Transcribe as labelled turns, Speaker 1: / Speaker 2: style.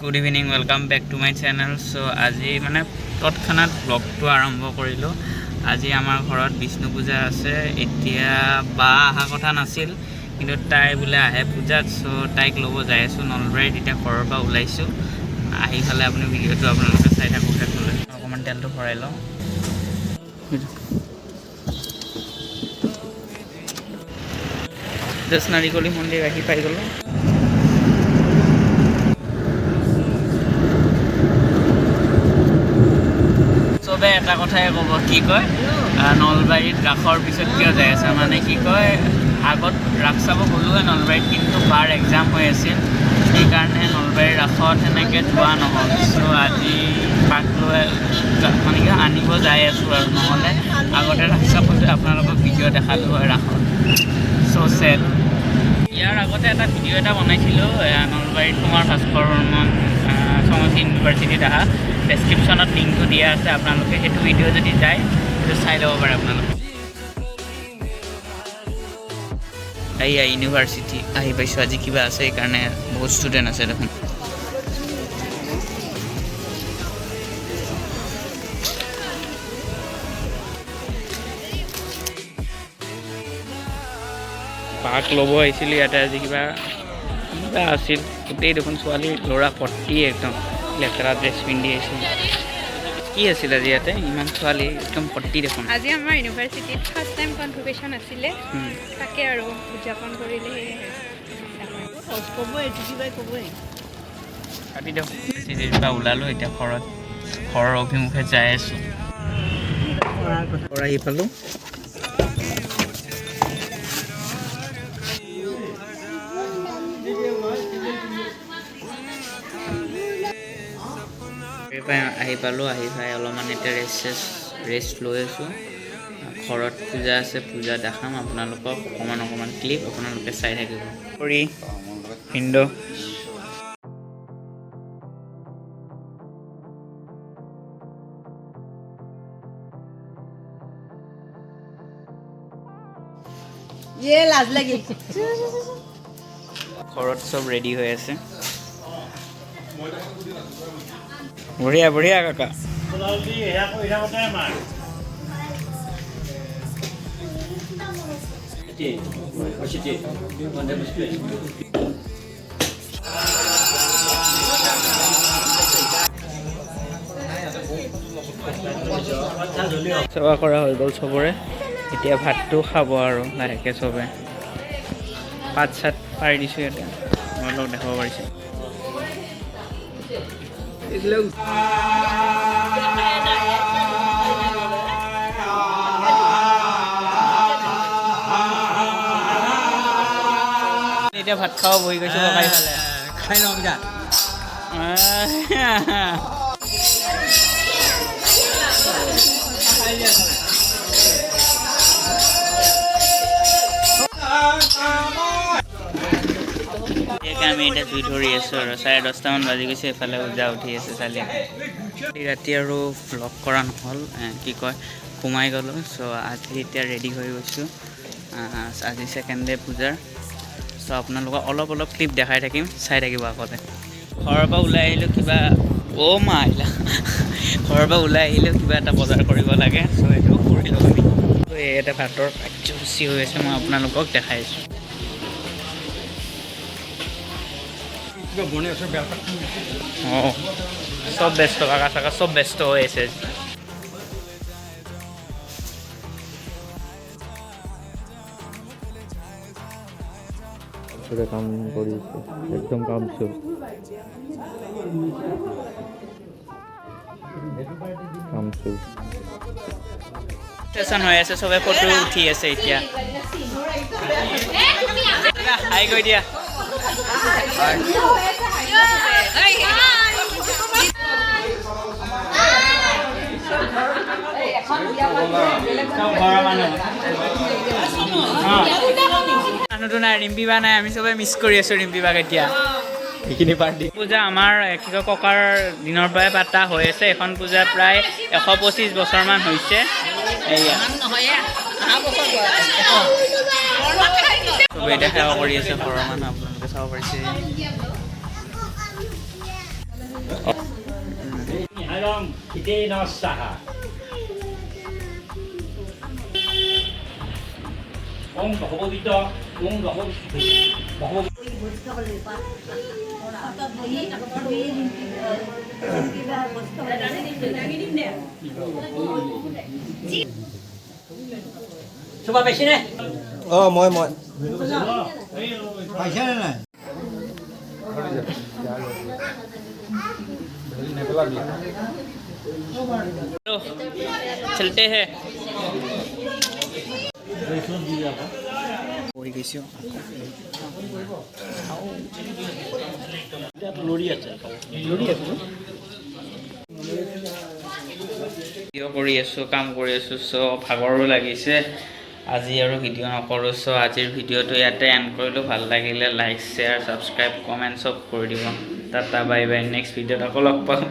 Speaker 1: Good evening, welcome back to my channel. So আজি মানে তৎক্ষণাত ব্লগটো আৰম্ভ কৰিলোঁ। আজি আমাৰ ঘৰত বিষ্ণু পূজা আছে। এতিয়া বা অহা কথা নাছিল, কিন্তু তাই বোলে আহে পূজাত। চ' তাইক ল'ব যাই আছোঁ নলবাৰীত। এতিয়া ঘৰৰ পৰা ওলাইছোঁ। আহি ফালে আপুনি ভিডিঅ'টো আপোনালোকে চাই থাকক শেষলৈ। অকণমান তেলটো ভৰাই লওঁ। জাষ্ট নাৰিকলি মন্দিৰ আহি পাই গ'লোঁ। চবে এটা কথাই ক'ব, কি কয়, নলবাৰীত ৰাসৰ পিছত কিয় যাই আছা? মানে কি কয়, আগত ৰাস চাব গ'লোৱে নলবাৰীত, কিন্তু বাৰ এক্সাম হৈ আছিল, সেইকাৰণে নলবাৰীৰ ৰাসত সেনেকৈ যোৱা নহ'ল। চ' আজি বাক লৈ মানে কি আনিব যাই আছোঁ আৰু নহ'লে আগতে ৰাস চাব যে আপোনালোকক ভিডিঅ' দেখালোঁ হয় ৰাসত। চ' চেড। ইয়াৰ আগতে এটা ভিডিঅ' এটা বনাইছিলোঁ, নলবাৰীত কুমাৰ ভাস্কৰ বৰ্মন সংস্কৃত ইউনিভাৰ্চিটিত অহা। ডেছক্ৰিপশ্যনত লিংকটো দিয়া আছে, আপোনালোকে সেইটো ভিডিঅ' যদি যায় সেইটো চাই ল'ব পাৰে আপোনালোকে। এইয়া ইউনিভাৰ্চিটি আহি পাইছোঁ। আজি কিবা আছে, সেইকাৰণে বহুত ষ্টুডেণ্ট আছে দেখোন। বাক ল'ব আহিছিলোঁ ইয়াতে। আজি কিবা কিবা আছিল। গোটেই দেখোন ছোৱালী ল'ৰা ভৰ্তি, একদম লেতেৰা ড্ৰেছ পিন্ধি আহিছিল। কি আছিল আজি ইয়াতে? ইমান ছোৱালী, একদম ভৰ্তি দেখোন।
Speaker 2: আজি আমাৰ ইউনিভাৰ্চিটিত ফাৰ্ষ্ট টাইম কনভকেশ্যন আছিলে। তাকে আৰু উদযাপন কৰিলে, সেয়ে।
Speaker 1: কাটি দিয়ক। চিটিৰ পৰা ওলালোঁ, এতিয়া ঘৰৰ অভিমুখে যাই আছোঁ। ঘৰ আহি পালোঁ। আহি পালোঁ, আহি পাই অলপমান এতিয়া ৰেষ্ট চেষ্ট ৰেষ্ট লৈ আছোঁ। ঘৰত পূজা আছে, পূজা দেখাম আপোনালোকক অকণমান অকণমান ক্লিপ, আপোনালোকে চাই থাকিব। কৰি ভিনদেউ।
Speaker 3: ইয়ে, লাজ লাগিল।
Speaker 1: ঘৰত চব ৰেডি হৈ আছে। বঢ়িয়া বঢ়িয়া কাকা। সেৱা কৰা হৈ গ'ল চবৰে। এতিয়া ভাতটো খাব আৰু লাহেকৈ চবে। পাত চাত পাৰি দিছোঁ ইয়াতে, আপোনালোকক দেখাব পাৰিছোঁ। এতিয়া ভাত খাব বহি গৈছোঁ ককাই ফালে।
Speaker 4: খাই লওঁ যা।
Speaker 1: আমি এতিয়া জুই ধৰি আছোঁ আৰু 10:30মান বাজি গৈছে। এইফালে ওজা উঠি আছে চালিয়া। ৰাতি আৰু ভ্লগ কৰা নহ'ল, কি কয়, সোমাই গ'লোঁ। চ' আজি এতিয়া ৰেডি হৈ গৈছোঁ। আজি ছেকেণ্ড ডে পূজাৰ। চ' আপোনালোকক অলপ অলপ ক্লিপ দেখাই থাকিম, চাই থাকিব। আগতে ঘৰৰ পৰা ওলাই আহিলোঁ কিবা, অ' মা আহিলা। ঘৰৰ পৰা ওলাই আহিলোঁ, কিবা এটা বজাৰ কৰিব লাগে। চ' সেইটো কৰি লওঁ আমি। এই ইয়াতে ভাতৰ কাৰ্যসূচী হৈ আছে, মই আপোনালোকক দেখাই আছোঁ। অঁ, চব ব্যস্ত, কাকা চাকা চব ব্যস্ত হৈ আছে।
Speaker 5: কাম কৰি আছে, একদম কামচোৰ কামচোৰ।
Speaker 1: ষ্টেচন হৈ আছে, চবে ফটো উঠি আছে এতিয়া। হাই কৈ দিয়া। চব ঘৰৰ মানুহ। মানুহটো নাই, ৰিম্পী বা নাই। আমি চবে মিছ কৰি আছোঁ ৰিম্পী বাক এতিয়া।
Speaker 5: এইখিনি পাৰ্টি।
Speaker 1: পূজা আমাৰ কি কয়, ককাৰ দিনৰ পৰাই পাতা হৈ আছে। এখন পূজা প্ৰায় 125 বছৰমান হৈছে। এয়া চবে এতিয়া সেৱা কৰি আছে ঘৰৰ মানুহ, আপোনালোকে চাব পাৰিছে।
Speaker 4: অঁ, মই মই
Speaker 1: চলতে হে।
Speaker 6: বহি গৈছোঁ।
Speaker 1: ভিডিঅ' কৰি আছোঁ, কাম কৰি আছোঁ, চ' ভাগৰো লাগিছে। আজি আৰু ভিডিঅ' নকৰোঁ। চ' আজিৰ ভিডিঅ'টো ইয়াতে এণ্ড কৰিলোঁ। ভাল লাগিলে লাইক, শ্বেয়াৰ, ছাবস্ক্ৰাইব, কমেণ্ট চব কৰি দিব। Tata, bye bye. নেক্সট ভিডিঅ'ত আকৌ লগ পাম।